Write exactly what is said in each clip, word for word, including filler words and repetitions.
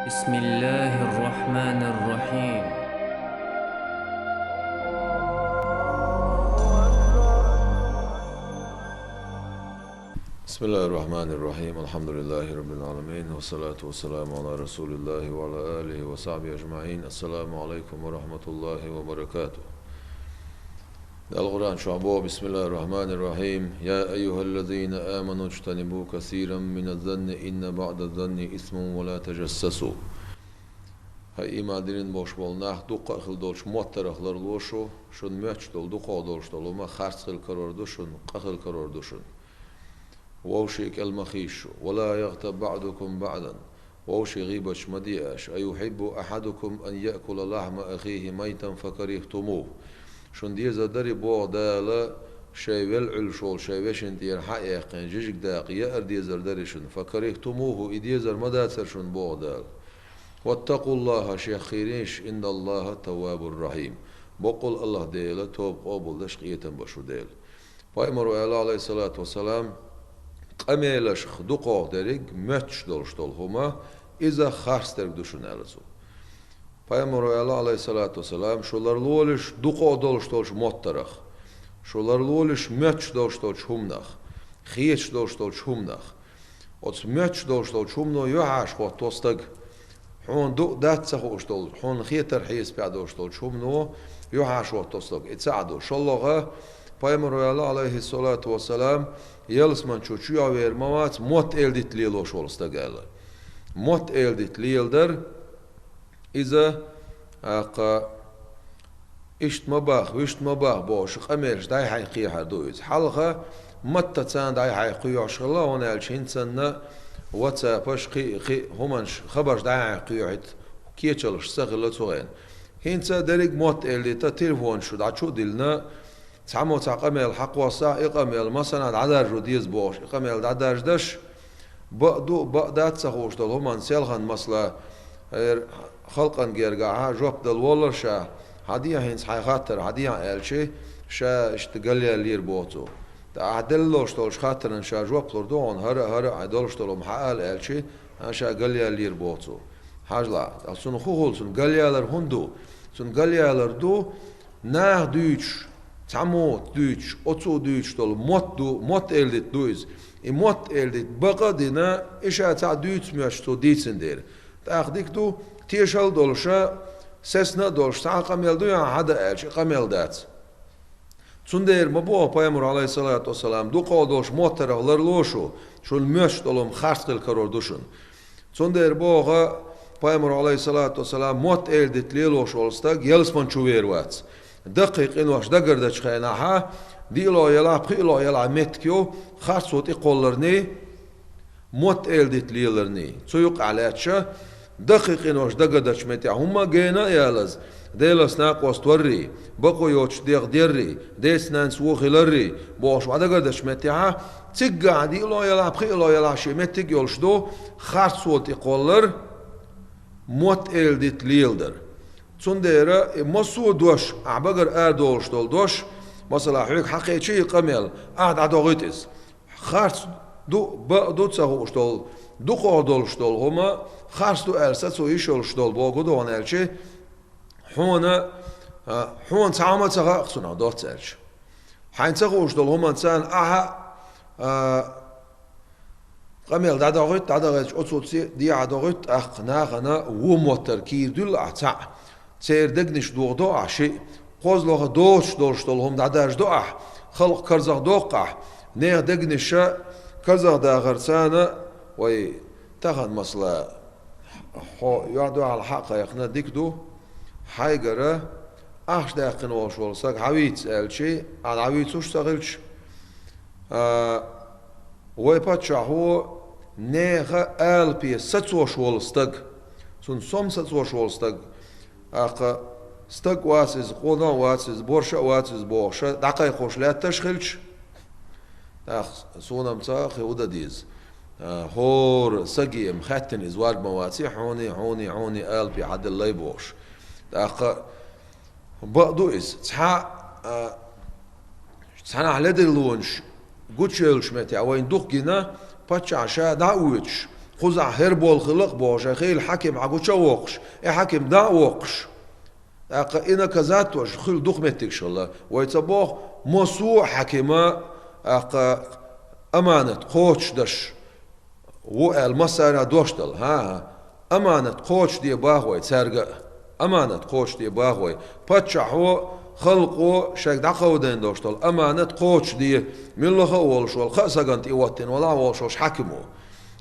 بسم الله الرحمن الرحيم. بسم الله الرحمن الرحيم. الحمد لله رب العالمين. والصلاة والسلام على رسول الله وعلى آله وصحبه أجمعين. السلام عليكم ورحمة الله وبركاته. Дала Къуръан чохь боху: بسم الله الرحمن الرحيم. يا أيها الذين آمنوا اجتنبوا كثيرا من الظن إن بعض الظن إثم ولا تجسسوا. ХӀай, ийман диллина болуш болу нах, дуккха а хила долчу моттарх ларло шу, шуна моьттуш долу, дукхах долуш долу хӀума харц хила карор ду шуна, къа хила карор ду шуна. Вовшийн кӀел ма хийша шу. ولا يغتب بعضكم بعضا. Вовшийн гӀийбаташ ма де аша. أيحب أحدكم أن يأكل لحم أخيه ميتا فكرهتموه. Шуна дезар дарий, боху Дала, шайн велла Ӏуьллуш волу шайн вешина тӀера хьа а яьккхина, жижиг дакъа яар дезар дарий шуна. فكرهتموه, и дезар ма дацара шуна, боху Дала. واتقوا الله, шех кхерийша, إن الله تواب رحيم. Баккъал а АллахӀ Дела тоба къобалдеш, къинхетам беш ву Дела. Пайхамаро аьлла, Ӏалайхиссалату вассалам: «Къамелашха дукхах дерг, моьттуш долуш долу хӀума, иза харц дерг ду шуна», — аьлла цо. Пайхамаро аьлла, Ӏалайхиссалату вассалам: «Шу ларлолаш дукхах долуш долчу моттарх, шу ларлолаш моьттуш долуш долчу хӀуманах, хеташ долуш долчу хӀуманах». Оцу моьттуш долуш долчу хӀумано юьхьӀаьржа хӀотто стаг. Хьуна ду а, дац а ца хууш долу, хьуна хетар хьесапехь долуш долчу хӀумано юьхьӀаьржа хӀотто стаг. И цхьаъ ду. ШолгӀа, Пайхамаро аьлла, Ӏалайхиссалату вассалам: «Ялсамани чу чоьхьа вер ма вац мотт-эладитта лелош волу стаг», — аьлла. Мотт-эладитта леладар, иза, тӀаккха, иштта ма боху, вуьшта ма боху бохуш, къамелаш дӀай-хьай кхехьар ду иза. Хьалха маттаца дӀай-хьай кхоьхьуш хилла, хӀунда аьлча хӀинца санна ватсапаш, кхин а, кхин а хӀуманаш, хабарш дӀай-хьай кхоьхьуьйту кечалаш ца хилла цу хенахь. ХӀинца дерриг мотт-эладитта, телефонаш шу дӀа чу а диллина, цхьаммо цхьа къамел хьакхоссахь, и къамел масанна дӀадаржо деза бохуш, и къамел дӀадаржадеш, бакъ ду, бакъ дац ца хууш долу хӀуманна селхана, масала, хӀара халкъана гергахь жоп дала воллар ша, хьан дехьа хӀинца хьайн хаттар, хьан дехьа аьлчи, ша иштта галъяьллера боху цо. ТӀаккха ахь делла долуш долчу хаттарна ша жоп лур ду хьуна, хӀара а, хӀара а хьайн долуш долу хӀума хьан ала аьлчи, хьан ша галъяьллера боху цо. Хьажалахь, ткъа цунна хӀун хуьлу, цунна галъялар хӀунда ду? Цунна галъялар ду, наха дуьйцуш, цхьаммо дуьйцуш, оцо дуьйцуш долу мотт ду, мотт-эладитта ду иза. И мотт-эладитта бакъ а дина, и ша цхьаъ дуьйцуш моьттуш цо дийцина дела. ТӀаккха дика ду, тешалла а долуша, сецна а долуш, цхьа а къамел дуй хьан хьада аьлча, и къамел дац. Цундела ма боху Пайхамаро, Ӏалайхиссалату вассалам: «Дукхах долуш моттарх ларло шу, шуна моьттуш долу хӀума харц хила карор ду шуна». Цундела боху Пайхамаро, Ӏалайхиссалату вассалам: «Мотт-эладитта лелош волу стаг ялсамани чу вер вац. Даккхий къинош дагардечу хенахь, диъалгӀа елахь, пхиъалгӀа елахь меттиг ю, харцо тӀекхолларний, мотт-эладитта леларний». Цу юкъахь лаьтташ, даккхий къинош дагардечу меттехь хӀумма а гена а ялаза, Делаца накъост варрий, бакъо йоцуш дегӀ деррий, деца-нанца вон хиларрий бохуш, ва дагардечу меттехь, циггахь диъалгӀа елахь, пхиъалгӀа елахь шен меттиг а йолуш ду, харцо тӀекхоллар, мотт-эладитта леладар. Цундела и массо а дош, ахь багара арадолуш долу дош, масала, хьоьга хьакхечи и къамел, ахь дӀадохуьйту иза. Харц ду, бакъ ду ца хууш долу, дукхах долуш долу хӀума, харц ду аьлла сацо йиш йолуш долу боху ду хьуна аьлчи, хьуна, а, хьуна цхьа хӀума а ца хаьа цунах, доцца аьлча. Хьайна ца хууш долу хӀуманца ахьа, а, къамел дӀадохуьйту, дӀадахийтча оцуьнца дехьа дохуьйту, тӀаккха нахана вон моттар кийра дуьллу ахь цхьаъ. Церан дегнаш дохадо ахь шиъ, кхозлагӀа доцуш долуш долу хӀума дӀадаржадо ахь, халкъ карзахдоккху ахь, нехан дегнаш карзахдахарца, вай, тахана, масала, хьо юьхь-дуьхьал хьа а кхайкхина, дика ду, хьайгара ахча даьккхина волуш волу стаг хьан вийца аьлчи, ахь дӀавуьйцуш ца хилча, а, вай паччахьо нехан алапе сацош волу стаг, цунна сом сацош волу стаг, тӀаккха стаг а вац иза, къонах а вац иза, борша а вац иза бохуша, дӀакхайкхош лаьтташ хилча, тӀаккха суна-м ца хаьа хӀун дан деза. А, хӀора саге-м хаьттина иза варг ма ваций, хьуний, хьуний, хьуний алапе хьан деллай бохуш. ТӀаккха бакъ ду иза. Цхьа, а, цхьанхьа ледарлонаш гучуевллачу меттехь вайна дукха гина, паччахь ша дӀа а воьдуш, Кхузахь хӀара болх хилла а бохуш, хӀара хьаким хьагуча а воккхуш, и хьаким дӀа а воккхуш. ТӀаккха и наказать долуш хуьлу дукха меттигаш хилла. Вай ца боху, массо а хьакима, тӀаккха аманат кхочушдеш ву аьлла массара а дош дала. ХӀан-хӀа, аманат кхочушде боху вай цаьрга а. Аманат кхочушде боху вай. Паччахьо, халкъо шайга дӀакховдийна долуш долу аманат кхочушде, муьлхха а волуш волу, кхаа стагана тӀе хӀоттийна валахь а волуш волуш хьакимо.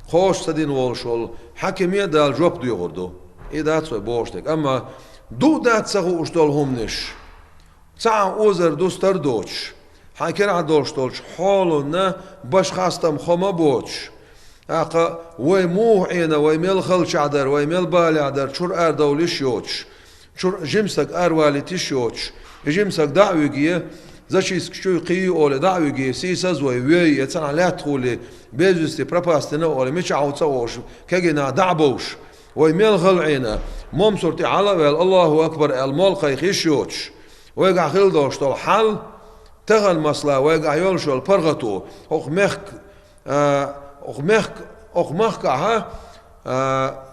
Кхочуш ца дина волуш волу хьакиме а Дала жоп доьхур ду. И дац вай бохуш дерг. Амма ду а дац ца хууш долу хӀуманаш. Цхьа а озар дустар а доцуш, хьайн карахь долуш долчу хьоланна баша хастам, хӀума а боцуш, тӀаккха вай муха Ӏийна, вай мел халчахь дара, вай мел балехь дара, чуьра арадовла йиш йоцуш, чуьра жима стаг аравалийта йиш йоцуш, и жима стаг дӀа а виге, зачистка чуьра кхийю олий дӀа а виге, сийсаз вай вей, я цхьанхьа лаьттахули, без вести пропасть дина олий, мичахь ву ца хууш, кегий нах дӀа а бовш, вай мел хала Ӏийна, момсур тӀе хьала а ваьлла, Аллаху акбар аьлла, молла кхайкха йиш йоцуш, вайгахь хила долуш долу хьал, тахана масала вайгахь йолуш йолу паргӀато, хӀокху мехк-, а, хӀокху мехк-, хӀокху махкахьа, а,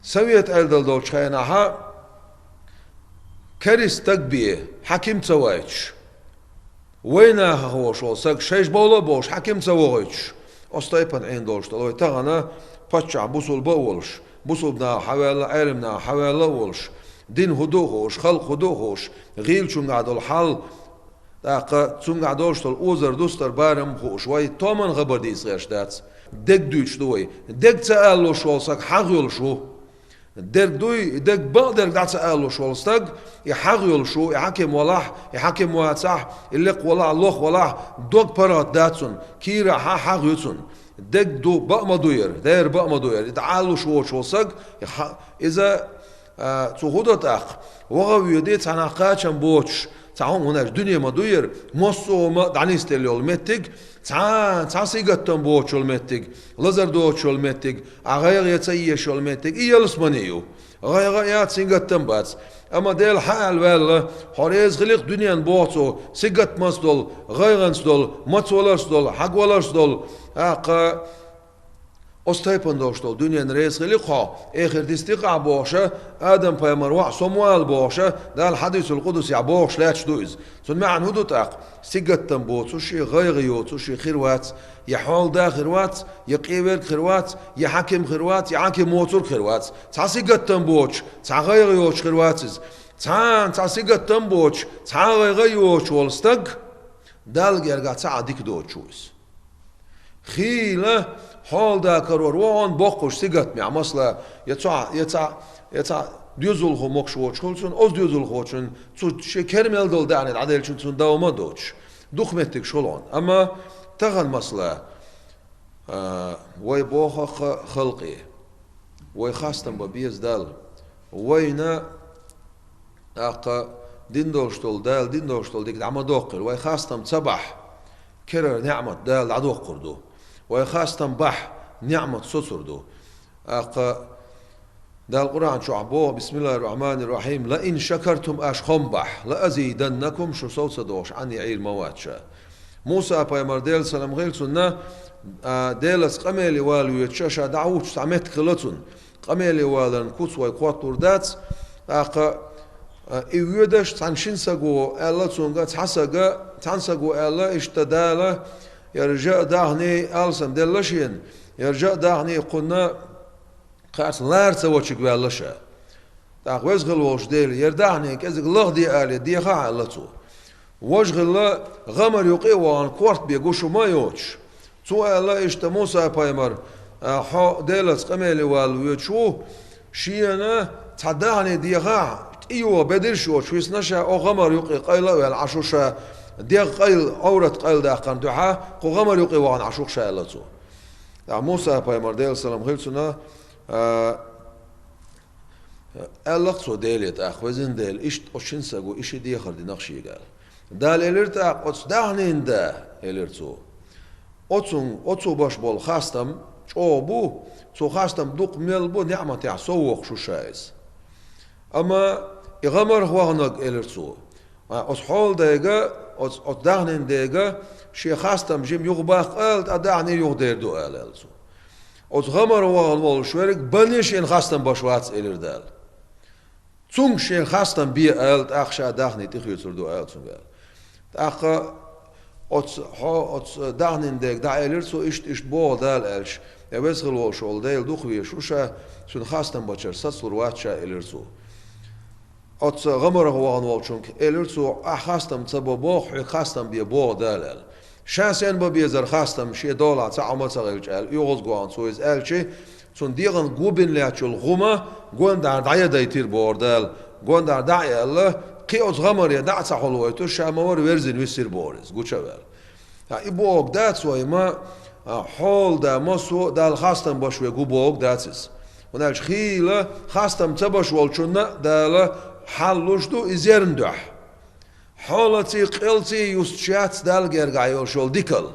совет Ӏедал долчу хенахьа, керист стаг бен, хьаким ца вайтуш, вай нахах волуш волу стаг шайша бовла а бовлуш, хьаким ца вохуьйтуш, оцу тайпана Ӏийна долуш долу вай тахана паччахь бусулба а волуш, бусулба нахах хьаваьлла, Ӏелам нахах хьаваьлла а волуш, дин хӀун ду а хууш, халкъ хӀун ду а хууш, гӀийлачуьнгахь долу хьал, тӀаккха цуьнгахь долуш долу озар дустар барам а хууш, вай томан хабар дийца гӀерташ дац. Дерг дуьйцуш ду вай. Дерг ца алалуш волу стаг хьагӀ йолуш ву. Дерг дуй, дерг бакъдерг дӀа ца алалуш волу стаг, и хьагӀ йолуш ву, и хьаким валахь, и хьаким вацахь, и лекха валахь, лох валахь, дог паргӀат дац цунна, кийрахьа хьагӀ ю цунна. Дерг ду, бакъ ма ду яра, дера бакъ ма ду яра. И дӀа алалуш воцуш волу стаг, и хьа-, иза, а, цо хӀун до тӀаккха? ВахӀа а воьдий, цхьанхьа кхачам боцуш, цхьа хӀума, хӀунда аьлча дуьне ма ду яра, массо а хӀума дӀанисделла йолу меттиг, цхьа, цхьа сингаттам боцуш йолу меттиг, лазар доцуш йолу меттиг, а гӀайгӀа ца езаш йолу меттиг, и ялсамани ю. ГӀайгӀа а яц, сингаттам а бац. Амма Дела хьан аьлла ваьлла, хьо реза хилихь дуьненан боху цо, сингаттамца долу, гӀайгӀанца долу, мацваларца долу, хьагваларца долу, тӀаккха оцу тайпана долуш долу дуьненан реза хилихь хьо, эхар дистихь ахь бохуша, Адам-пайхамар ваӀ сом вала бохуша, Дала хьадисул къудсехь бохуш лаьтташ ду иза. Цуьнан маьӀна хӀун ду тӀаккха? Сингаттам боцуш, я гӀайгӀа йоцуш, я хир вац, я хьолада хир вац, я къеверг хир вац, я хьаким хир вац, я хьаким воцург хир вац. Цхьа сингаттам боцуш, цхьа гӀайгӀа йоцуш хир вац иза. Цхьана цхьа сингаттам боцуш, цхьа а гӀайгӀа йоцуш волу стаг, Далла гергахь цхьа а дика доцуш ву иза. Хийла хьолада карор ву хьуна боккхуш сингаттамехь, масала, я цхьа, я цхьа, я цхьа доьзалхо могуш воцуш хуьлу цунна, оцу доьзалхочун цу шен кер мел долу даьӀне дӀаделлачун цунна дов ма доцуш. Дукха меттигаш хуьлу хьуна. Амма тахана масала, а, вай боху-кх халкъе, вай хастам бан беза Далла. Вайна тӀаккха дина долуш долу, Дала дина долуш долу дика дӀа ма доккхийла. Вай хастам ца бахь, керара неӀмат Дала дӀадоккхур ду. Вай хастам бахь, неӀмат соцур ду. ТӀаккха Дала Къуръан чохь боху: «Бисмиллахир-рахманир-рахим. Ла ин шакартум», аша хам бахь, «ла азиданнакум», шу сов ца дохуш Ӏане Ӏийр ма вац ша. Муса-пайхамар, Делан салам хила цунна, а, Делаца къамеле вала воьдуш ша дӀахӀуттуш цхьа меттиг хилла цунна. Къамеле валарна куц вай кхоттур дац. ТӀаккха, а, и воьдуш цхьана шина саго аьлла цуьнга, цхьа сага, цхьана саго аьлла, иштта Дала, яра жа а дахний алсам делла шена, яра жа а дахний кхунна кхаьрца лара ца вачиг ваьлла ша. ТӀаккха веза хила волуш Дела, яра дахний кӀезиг лахде алий, дехахь аьлла цо. Важа хилла гӀамар юкъе а вахана корта бен гуш хӀума а йоцуш. Цо аьлла иштта Муса-пайхамар, а, хьо Делаца къамеле вала воьдуш ву, шена цхьа дахний дехахь, тӀе йогӀу бедарш йоцуш висна ша, о гӀамар юкъе къайла а ваьлла Ӏаш ву ша, дегӀ къайла, Ӏоврат къайладаккхарна дуьхьа, кху гӀамар юкъе вахана Ӏаш ву-кх ша аьлла цо. ТӀаккха Муса-пайхамар, Делан салам хила цунна, а, аьлла-кх цо Деле тӀаккха: «Везан Дела, иштта оцу шина саго и ши дехар дина-кх шега», аьлла. Дала элира тӀаккха: «Оцу дахнин да, — элира цо, — оцун, оцо баш болу хастам чӀогӀа бу, цо хастам дукха мел бу, неӀматехь сов воккхуш ву ша иза. Амма и гӀамарх ваханарг, — элира цо, — а, оцу хьолдайга, оцу, оцу дахнин дега шен хастам жима юхабаккха ала, тӀаккха дахни юхадер ду ала», — аьлла цо. Оцу гӀамара вахана волуш верг банне шена хастам беш вац, элира Дала. Цуьнга шена хастам бе ала, тӀаккха ша даьхни тӀехоьцур ду ала цуьнга ала. ТӀаккха оцу, хьо, оцу даьхнин дега дӀаэлира цо, иштта, иштта боху Дала аьлча, я веза хила волуш волу Дела дукха везаш ву ша, цуьнан хастам бечара сацалур вац ша, элира цо. Оцу гӀамарах вахана волчуьнга элира цо, ахь хастам ца бо боху, хьоьга хастам бе боху Дала аьлла. Ша сен бан безара хастам, шен долахь цхьа а ма ца хилча аьлла, оьгӀаз гоьгӀна цо иза аьлча, цунна дегӀан губина лаьттачул гӀума гондахьара дӀаяздайтира бохура Дала, гондахьара дӀа а яьлла, кхин оцу гӀамаре дӀа а ца хьулвойтуш, ша ма вара верзина висира бохура иза, гуча а ваьлла. Ткъа и бохург дац вай ма, а, хьолада массо а Далла хастам беш верг ву бохург дац иза. ХӀунда аьлча хийла хастам ца беш волчунна а Дала хьал луш ду и зерна дуьхьа. Хьолаций, къелций юстуш яц Далла гергахь йолуш йолу дикалла.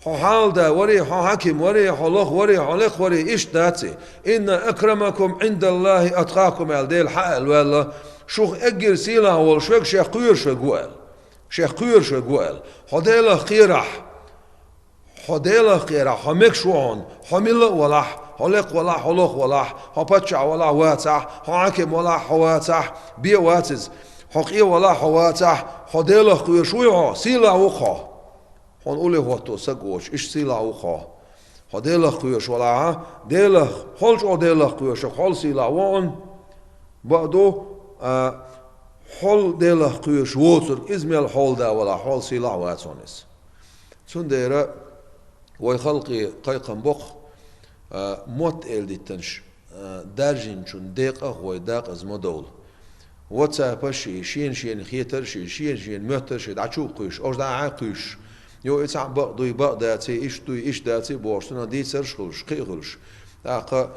Хьо хьалада варий, хьо хьаким варий, хьо лоха варий, хьо лекха варий, иштта даций. «Инна акрамакум Ӏиндаллахи аткъакум», аьлла, Дела хьан аьлла ваьлла, шух эггара сийлахь волуш верг шех кхоьруш верг ву аьлла. Шех кхоьруш верг ву аьлла. Хьо Делах кхерахь. Хьо Делах кхерахь, хьо мегаш ву хьуна, хьо милла а валахь, хьо лекха валахь, хьо лоха валахь, хьо паччахь валахь, вацахь, хьо хьаким валахь, хьо вацахь, бен а вац иза, хьо къен валахь, хьо вацахь, хьо Делах кхоьруш вуй хьо, сийлахь ву-кх хьо. Хьуна уллехь хӀотто саг воцуш, иштта сийлахь ву-кх хьо. Хьо Делах кхоьруш валахь, Делах, хьол чӀогӀа Делах кхоьруш верг хьол сийлахь ву хьуна, бакъ ду, а, хьол Делах кхоьруш воцург, иза мел хьолада валахь, хьол сийлахь вац хьуна иза. Цундела вай халкъе кхайкхам боккху, а, мотт-эладиттанаш, а, даржийначун декъах вай дакъаза ма довла. Ватсапаш а, шена-шена хетарш а, шена-шена моьттарш а дӀа чу а кхуьйсуш, оцу дӀа а кхуьйсуш. Йо, и цхьаъ бакъ дуй, бакъ даций, иштта дуй, иштта даций бохуш, цунах дийцарш а хуьлуш, кхин а хуьлуш. ТӀаккха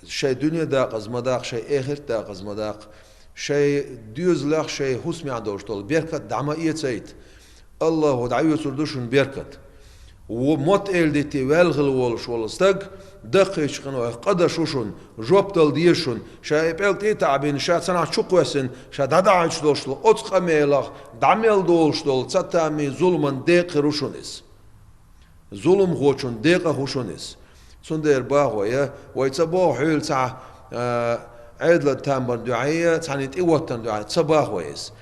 шайн дуьне дакъаза ма даккха, шайн эхарт дакъаза ма даккха, шайн доьзалех, шайн хӀусамехь долуш долу беркат дӀа ма эцайта. АллахӀа дӀаоьцур ду шуна беркат. Ву мотт-эладитте ваьлла хила волуш волу стаг, даккхийчу къинойх къа даш ву шуна, жоп дала деза шуна, ша и пӀелг тӀе а таӀбина, ша цхьанхьа чу кхоьссина, ша дӀадахьуьйтуш долуш долу оцу къамелах, дӀа мел долуш долу цатаммий зуламан декъа хир ву шуна иза. Зуламхочун декъах ву шуна иза. Цундела бахо я, вай ца боху хьуьйла цхьа, а, Ӏедалан там барна дуьхьа я, цхьаьна тӀе ваттана дуьхьа, ца бахо иза.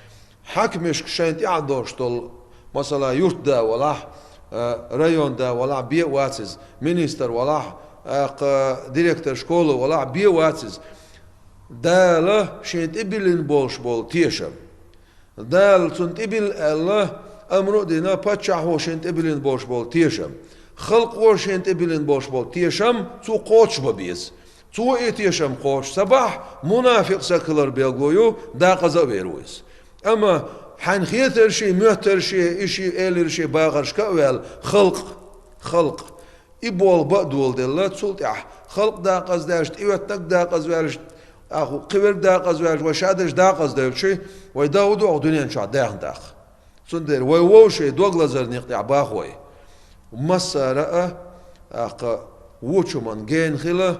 Хьаькамашка шайна тӀехь долуш долу, масала, юртда валахь, а, районда валахь, бен а вац иза, министр валахь, а, кха, директор школы валахь, бен а вац иза. Дала шен тӀе биллина болуш болу тешам. Дала цунна тӀебилла аьлла, амру а дина, паччахьо шен тӀебиллина болуш болу тешам. Халкъо шен тӀебиллина болуш болу тешам цо кхочуш бан беза. Цо и тешам кхочуш ца бахь, мунафикъ саг хилар белгало ю, дакъаза а вер ву иза. Амма хьайн хетарши, моьттарши, иши, элирши бахаршка а ваьлла, халкъ, халкъ. И болх бан а доладелла, цул тӀаьхьа халкъ дакъаздаьлча, тӀеоьттинарг дакъазваьлча, аху кхиверг дакъазваьлча, вай ша дерш дакъаздевлчи, вай дан хӀу ду оха дуьнен чохь даьхна даккха. Цундела вай вовшийн дог лазарна юкъа тӀехь бахой. Массара а, аккха, вочу хӀуман гена хила,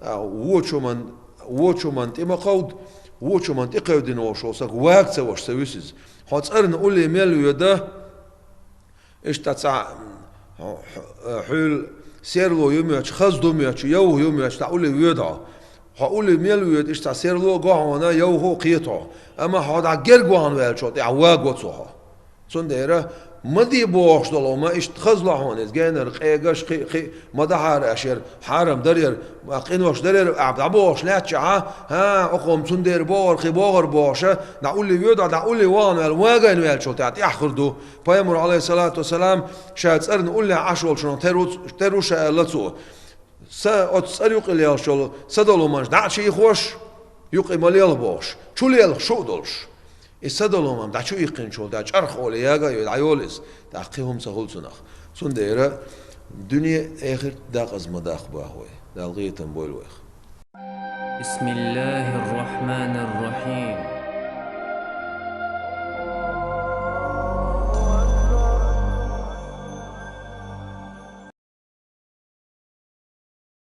а, вочу хӀуман, вочу хӀуман тӀе ма кховда, вочу хӀуман тӀе кхевдина волуш волу саг вага ца ваша ца вуьсу иза. Хьо цӀарна улле мел воьда, Иштта цхьа хьуьлла серло ю моьттуш, хаза ду моьттуш, йовха ю моьттуш, цхьа улле воьду хьо. Хьо улле мел воьду, иштта цхьа серло а го хьуна, йовха а кхета хьо. Амма хьо дӀа герга вахана ваьллачул тӀаьхьа ваго цо хьо. Цундела ма де бохуш долу хӀума, иштта хаза ло хьуна иза, генара къегаш, кхин а, кхин а, ма дахьара аша яра, хьарам дара яра, къинош дара яра, ахьа дӀабохуш лаьттачахьа, хӀа, оха хӀума цундела бохура, кхин бохура бохуша, дӀа улле воьду хьо, дӀа улле вахана ваьлла, вагайна ваьллачул тӀаьхьа тӀаьххир ду. Пайхамар, Ӏалайхиссалату вассалам, ша цӀарна уллехь Ӏаш волчунах тера ву, тера ву ша аьлла цо. Са оцу цӀар юкъе лелаш йолу са долу хӀуманаш дӀа а чийхош, юкъе ма лелха бохуш, чу лелха шу а долуш. И са долу хӀуманаш дӀа чу иккхинчул тӀаьхьа чӀарх оле яга а йой, дӀайолу иза, тӀаккха кхин хӀума ца хуьлу цунах. Цундела дуьне а, эхарт а дакъаза ма даккха боху вай. Дала гӀетам бойла вайх. بسم الله الرحمن الرحيم.